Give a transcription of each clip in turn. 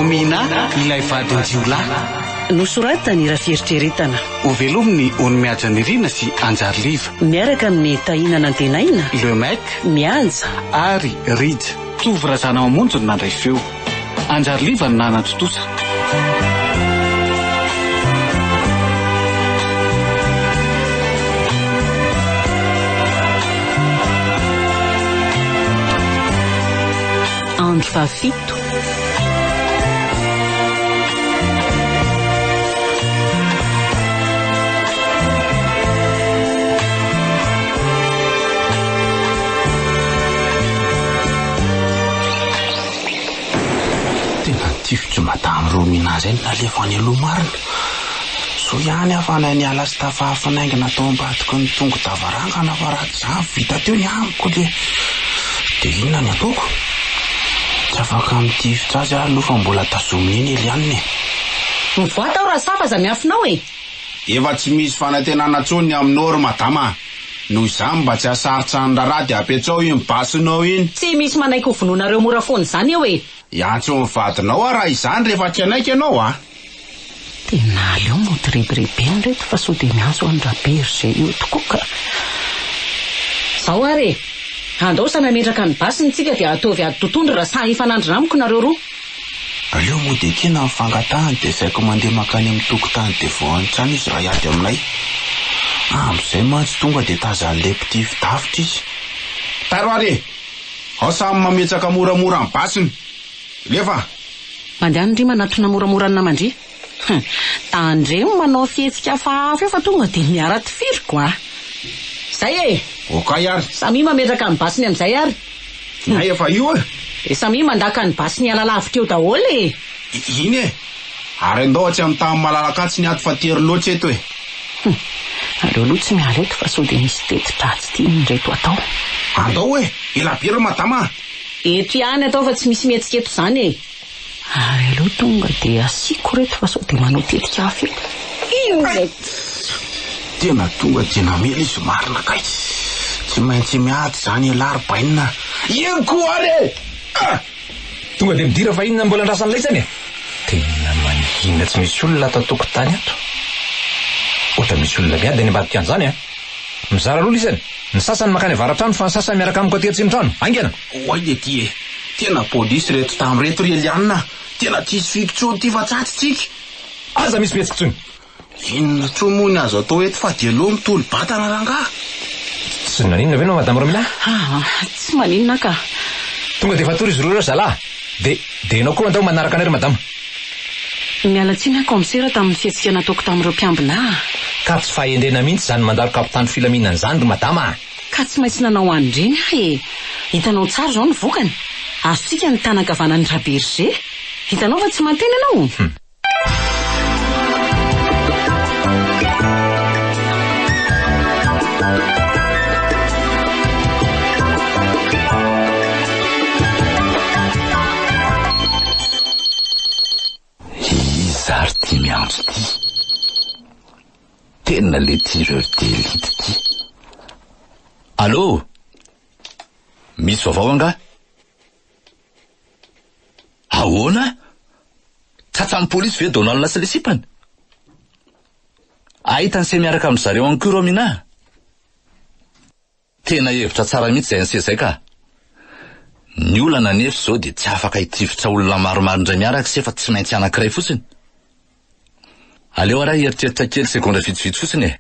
Romina, ilay vadin-jiolahy. Nosoratany raha fieritreretana. Hovelomin'i Ony Mihaja Nirina sy Anjary Liva. Miaraka amin'i Tahina Nantenaina. Le Mec. Mihaja. Ary Rija. Tovo Razanamamonjy no nandray feo. Anjary Liva no nanatontosa. Andro fahafito. Tena nitifitry madame Romina zay no nalefa any aloha marina. Soa ihany aho fa nahay niala sy tafahafinaingina tao ambadiky ny tongo-davarangana fa raha tsy izany vita teo ny amiko le. Dia inona ny ataoko? Tsy afaka mitifitra azy aho aloha fa mbola tazomina eny Eliane e. Mivoata aho Rasafa aza miafina ao e! Efa tsy misy fanantenana intsony ny aminao ry madama a! Noho izany mba tsy hahasarotra ny raharaha dia apetsao iny basinao iny. Tsy misy manaiky ho vonoinareo mora foana izany eo e! Hiantso ny vadinao aho raha izany rehefa tsy hanaiky ianao a! Tena aleo mody rebirebena ireto fa sao dia miantso an'i Raberge eo tokoa ka! Zao ary e! Andao samy hametraka ny basiny tsika dia ataovy ady totohondry raha sahy hifanandrina amiko nareo roa. Aleo mody ekena ny fangatahany dia asaiko mandeha mankany amin'ny tokotany devant ny trano izy raha hiady aminay. Amin'izay mantsy tonga dia tazan'ilay mpitifi-davitra izy. Taro ary e! Ao samy mametraka moramora ny basiny. Lefa! Mandehana ndry manatona moramora ny naman-dry. Hum! Tandremo manao fihetsika hafahafa eo fa tonga dia miara-tifiriko a! Zay e! Okay ary. Samia mametraka ny basiny amin'izay ary. Ny ahy efa io e! Dia samia mandaka ny basiny hiala lavitra eo daholo e! Iny e! Ary andao atsy amin'ny tany malalaka atsy ny ato fa tery loatra eto e! Hum! Aleo aloha tsy miala eto fa sao dia misy teti-dratsy tian'ireto atao. Andao e! Ela be ry madama a! Eto ihany atao fa tsy misy mihetsika eto izany e! Ary aleo tonga dia asiako ireto fa sao dia manao tetika hafa eo. Inona? Tena tonga dia namely izy marina kay. Tsy maintsy miady izany ialahy ry bainina. Iny koa ary e! Ah! Tonga dia midira fa inona mbola andrasan'laisany e? Tena mangina tsy misy olona ato an-tokotany ato. Ohatra misy olona miady any ambadika any izany an! Mizara roa lisany, ny sasany mankany avaratrano fa ny sasany miaraka amiko aty atsimontrano. Haingana! Oay le ty e! Tena polisy reto tam reto ry Eliane a! Tena tsisy fiko tsony ty fa tsatsy tsika! Aza misy mihetsika tsony! Inona tsony moa ny azo atao eto fa de aleo mitolo-batana rangaha! Tsy maninona ve ianao madame Romina? Aa, tsy maninona ka! Tonga de fatory izy roa ireo zalahy! De, de ianao koa andao manaraka anay ry madama! Miala tsiny aho kaomisera tamin'ny fihetsika nataoko tamin'ireo mpiambina ahy. Ka tsy fahendrena mihitsy izany mandalo mpitandro filaminana izany ry madama a! Ka tsy maintsy nanao an'ireny aho e! Hitanao tsara izao ny vokany. Azontsika ny tanan-kavanan'i Raberger. Hitanao fa tsy mantena ianao? Iza ary ty miantso ty? Tena le tireur d'élite ty. Allô? Misy vaovao angaha? Ahoana? Tratran'ny polisy ve Donald sy le sipany? Ahita an'se miaraka amin-dry zareo any koa Romina? Tena hevitra tsara mihitsy izay an'se izay ka. Ny olana anefa izao dia tsy afaka hitifitra olona maromaro indray miaraka se fa tsy maintsy anankiray fotsiny. Aleo ary aho hieritreritra kely segondra vitsivitsy fotsiny e.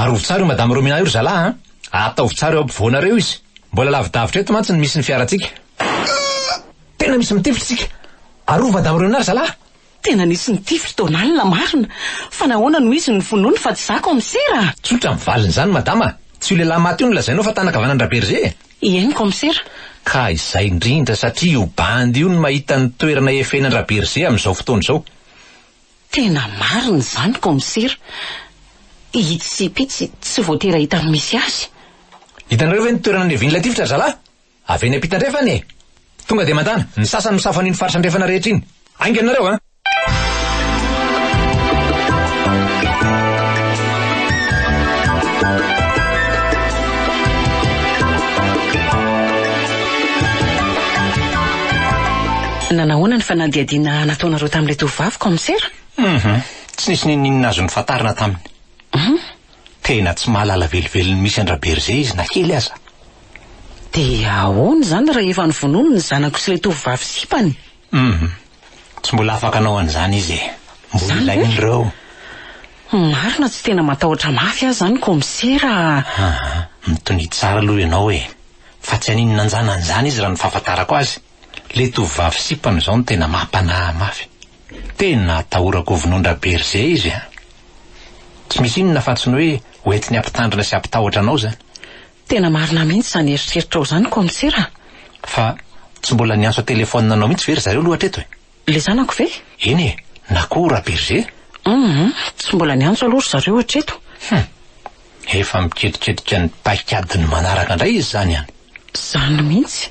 Arovy tsara io Madame Romina io ry zalahy an! Ataovy tsara eo ampovoanareo izy. Mbola lavidavitra eto mantsy no misy ny fiarantsika. Tena misy mitifitra isika. Arovy Madame Romina ry zalahy. Tena nisy nitifitra Donald marina. Fa nahoana no izy no vonoiny fa tsy za kaomisera? Tsotra ny valin'izany madama. Tsy io lehilahy maty io no lazainao fa tanan-kavanan-dRaberger e! Eny kaomisera. Ka izay indrindra satria io bandy io no mahita ny toerana efenan-dRaberger amin'izao fotoana izao. Tena marina izany kaomisera. Itsy sy ipitsy tsy voatery hahita ny misy azy. Hitanareo ve ny toerana niavian'ilay tifitra ry zalahy? Avy eny ampita andrefana e! Tonga dia mandàna, ny sasany misafo an'iny faritra andrefana rehetra iny. Haingana nareo an! nanahoana ny fanadihadiana nataonareo tamin'ilay tovovavy, kaomisera? Hum, tsy nisy n'inon'inona azo nofantarina taminy. Hum. Tena tsy mahalala velively ny misy an-dRaberger izy na kely aza. Dia ahoana izany raha efa novonoiny ny zanako sy ilay tovovavy sipany? Hum, tsy mbola afaka hanao an'izany izy e. Mbola Izany ve? ilain'ireo. Marina tsy tena matahotra mafy aho izany kaomisera a. Aa, mitonia tsara aloha ianao e. Fa tsy haninona an-janany izany izy raha ny fahafantarako azy. Ilay tovovavy sipany izao no tena mampanahy mafy. Tena atahorako ho vonoin-dRaberger izy an! Tsy misy inona afa-tsy ny hoe ho entiny hampitandrina sy hampitahotra anao izany. Tena marina mihitsy izany eritreritrao izany kaomisera a! Fa tsy mbola niantso an-telefaonina anao mihitsy ve ry zareo aloha hatreto e? Ilay zanako ve? Eny e! Na koa Raberger? Hum, tsy mbola niantso aloha ry zareo hatreto. Hum! Efa miketriketrika ny paikadiny manaraka indray izy izany an! Izany mihitsy.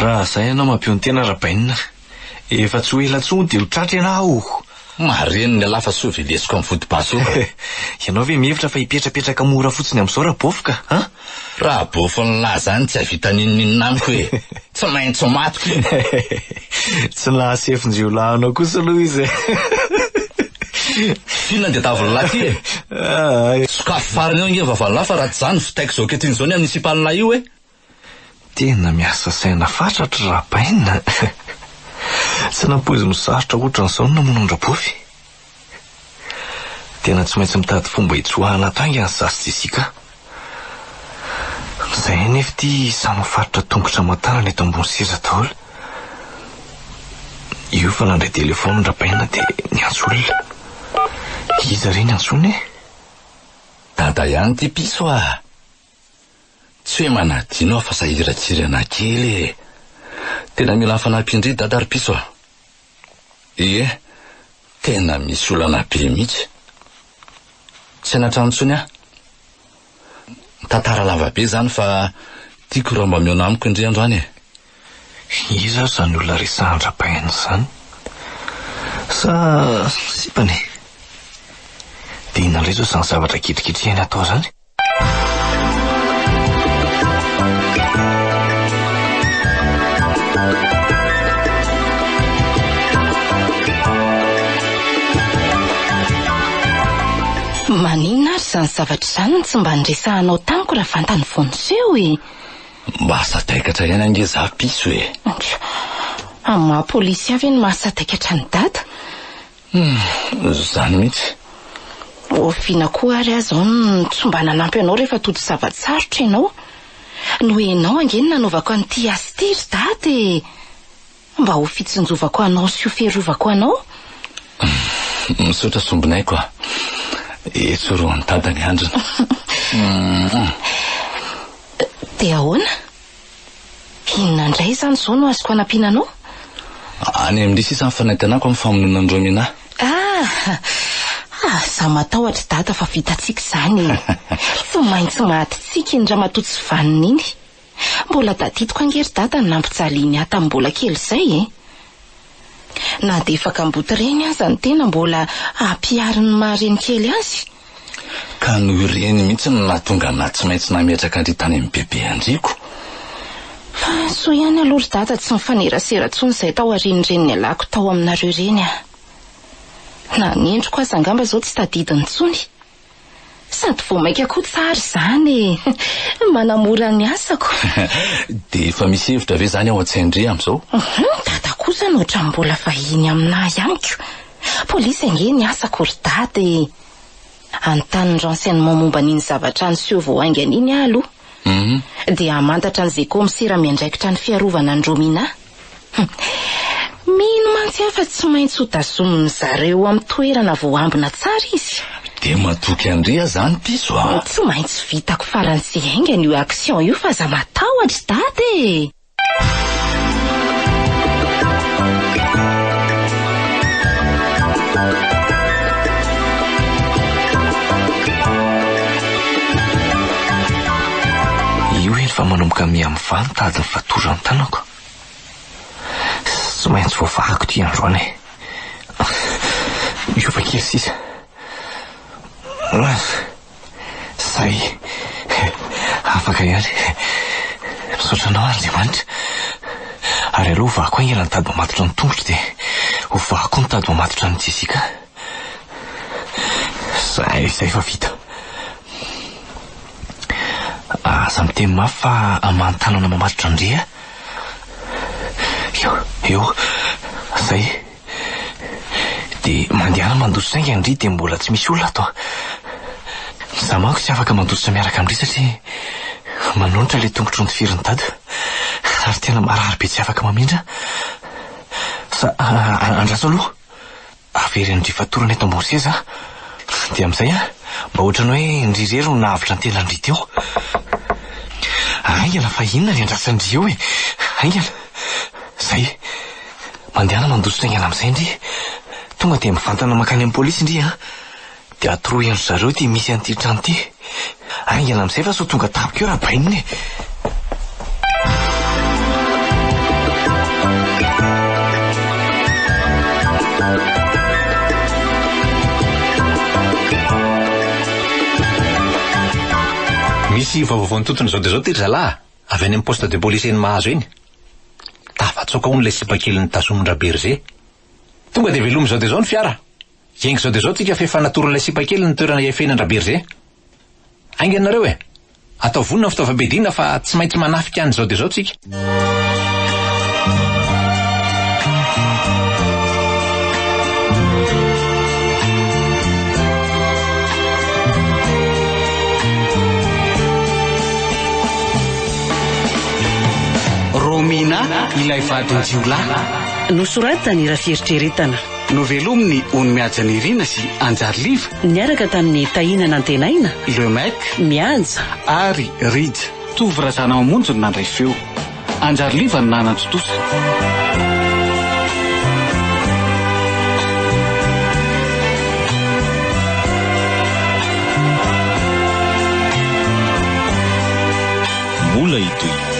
Raha izay ianao mampionon-tena Rabainina. Efa tsy ho ela intsony dia ho tratra ianao. Marenina ialahy fa soa velesiko amin'ny vody basy io ka. Ianao ve mihevitra fa hipetrapetraka mora fotsiny amin'izao Rabôfoka an? Rabôfon'lah zany tsy hahavita n'inon'inona amiko e! Tsy maintsy matiko iny. Tsy nahasefon-jiolahy anao kosa aloha izy e! F'inona dia davin'lah ty e? Sokafy farany eo ange ny vavan'lah fa raha tsy izany vitaiko izao ankehitriny izao ny amin'ny sipan'lah io e! Tena miasa saina fatratra Rabaina. Tsy nampoiziny ho sarotra ohatran'izao ny namono an-dRabofy. Tena tsy maintsy mitady fomba hitsoahana ato haingana izaho sy Jessica. Izay anefa ity samy mifaritra tongotra aman-tanana eto ambony seza daholo. Io fa nandray telefaonina Rabaina dia niantso olona. Iza re ny antsoiny e? Dada ihany ity piso ah! Tsy hoe manadino aho fa sahirankirana kely e! Tena mila fanampian-dry dada ry piso a! Ie, tena misy olana be mihitsy. Tsy any an-trano intsony aho. Tantara lava be izany fa tiako raha mba mihaona amiko indry androany e! Iza ary izany olona resahan-dRabaina izany? Sa sipany e? Dia inona indray izao izany zavatra ketriketrehiny atao izany? Maninona ary izany zavatra izany no tsy mba niresahanao tamiko raha vantany vao niseho e? Mba sadaikatra ihany ange za piso e! Amin'ny maha polisy ahy ve no maha sadaikatra an'i Dada? Humm, izany mihitsy. Oviana koa ary aho izao no tsy mba nanampy anao rehefa tojo zava-tsarotra ianao? Noho ianao ange no nanaovako an'ity asa ity ry Dada e! Mba ho fitsinjovako anao sy ho fiarovako anao. Misaotra sombinaiko a! Etsy orohan'i Dada ny handrina. Dia ahoana? Inona indray izany izao no azoko anampiana anao? Any amin-dry sisa ny fanantenako amin'ny famonoana an'i Romina. Ah! Aza matahotra Dada fa vitantsika izany e! Tsy maintsy maty-tsiky iny ramatoa tsy vanona iny. Mbola tadidiko ange ry Dada ny nampijaliany ahy tamin'ny mbola kely izay e! Na dia efa kamboty reny aza ny tena mbola ampiharin'ny maha renikely azy. Ka noho ireny mihitsy no nahatonga anah tsy maintsy nametraka an-dry tany amin'ny bebe an-driko. Fa soa ihany aloha ry Dada tsy nifanerasera intsony izahay tao aorian'ireny nialako tao aminareo ireny ah. Na ny endriko aza angamba izao tsy tadidiny intsony. Sady vao mainka koa tsara izany e! Manamora ny asako. Dia efa misy hevitra ve izany ao an-tsain-dry amin'izao? Hum, Dada kosa no ohatran'ny mbola vahiny aminà ihany ko. Polisy ange ny asako ry Dada e! Hanontany ny renseignement momba an'iny zavatra niseho vao haingana iny aho aloha. Dia hamantatra an'izay kaomisera miandraikitra ny fiarovana an'i Romina. Mino mantsy aho fa tsy maintsy ho tazomin-dry zareo amin'ny toerana voaambina tsara izy. Dia matoky an-dry aho izany piso a! Tsy maintsy vitako faran'izay haingana io action io fa aza matahotra ry dada e! Io eny fa manomboka miha-mivaha ny tady nifatoran'ny tanako. Tsy maintsy voavahako ity androany e. Miova kely sisa. Zay. Afaka ihany. Misaotra anao Andriamanitra. Ary aleo hovahako haingana ny tady mamatotra ny tongotro dia hovahako koa ny tady mamatotra an'i Jessica. Zay, zay fa vita. Aza miteny mafy fa aman-tanana mamatotra an-dry a. Eo, eo. Zay. Dia mandehana mandositra haingana ndry dia mbola tsy misy olona ato. Za manko tsy afaka mandositra miaraka amin-dry satria manonitra ilay tongotro notifirin'i dada. Ary tena marary be tsy afaka mamindra. Sa andraso aloha. Averin-dry fatorana eto ambony seza aho. Dia amin'izay an, mba ohatran'ny hoe ndry irery no nahavotra ny tenan'dry teo. Haingana fa inona ny andrasan-dry eo e? Haingana. Zay. Mandehana mandositra haingana amin'izay ndry. Tonga dia mivantana mankany amin'ny polisy ndry an. Dia atoroy an-dry zareo ity misy an'ity trano ity. Haingana amin'izay fa sao tonga tampoka eo Rabainina e. Misy vaovao nitontona izao dia izao ity ry zalahy a! Avy any amin'ny poste de police eny Mahazo eny. Tafatsoaka hono ilay sipa kely nitazomin-dRaberger. Tonga dia velomy izao dia izao ny fiara. Hiainga izao dia izao tsika f'efa natoron'ilay sipa kely ny toerana hiafenany an-dRaberger. Haingana nareo e! Atao vonona ny fitaovam-piadiana fa tsy maintsy manafika any izao dia izao tsika. Romina, ilay vadin-jiolahy. Nosoratany raha fieritreretana. Novelominy Ony Mihaja Nirina sy Anjary Liva. Niaraka tamin'i Tahina Nantenaina. Le Mec. Mihaja. Ary Rija. Tovo Razanamamonjy no nandray feo. Anjary Liva no nanatontosa. Mbola hitohy.